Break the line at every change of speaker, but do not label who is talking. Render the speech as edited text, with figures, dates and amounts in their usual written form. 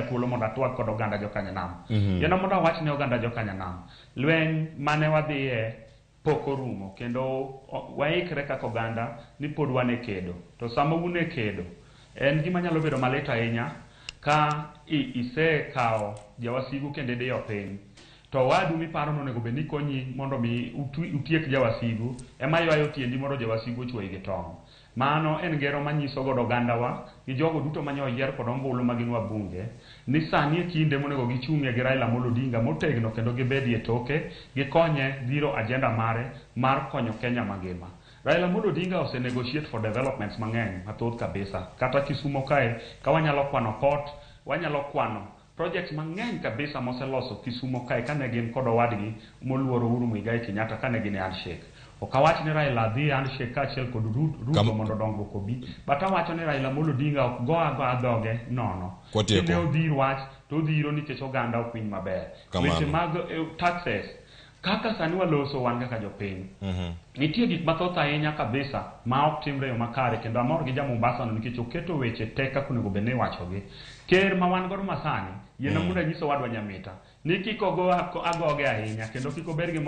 Thuolo mondo atwag kod oganda jokanyanam. Yiena mondo awach ne oganda jokanyanam, lweny mane wadhiye pok orumo kendo waikre kaka oganda ni pod wan e kedo. To sama un e kedo, en gima nyalo bedo malit ahinya ka isekawo jawasigu kendo idiyo piny. To wadu miparo nonego bed ni konyi mondo mi utiek jawasigu ema ywayo tiendi mondo jawasigu ochwoyi gi tong'. Mano en ngero manyiso godo ogandawa gi jogo duto mane oyier kod ombulu ma gin wabunge ni sani e kinde monego gichung'ie gi Raila Amolo Odinga motegno kendo gibedie toke gikonye dhiro agenda mare mar konyo Kenya mangima. Raila Amolo Odinga ose negotiate for developments mang'eny mathoth kabisa. Kata Kisumo kae ka wanyalo kwano port, wanyalo kwano projects mang'eny kabisa moseloso Kisumo kae kane gin kod owadgi moluoro Uhuru Muigai Kenyatta kane gin e handshake. Ok awach ni Raila dhi e handshake kaachiel kod Ruto mondo dongruok obi. But awacho ni Raila Amolo Odinga ok go agoya dhoge nono.
Kwatieko.
Kine odhir wach to odhiro nikech oganda ok winj maber.
Kamano.
Weche mag taxes kaka sani waloso wan kaka jopiny. Nitie gik mathoth ahinya kabisa ma ok timre e yo makare kendo amor gi ja Mombasa no nikech oketo weche te kaka onego bed ni iwachogi. Ker ma wan godo masani, yiena mondo anyis owadwa Nyamita ni kik ogo agoge ahinya kendo kik obed gi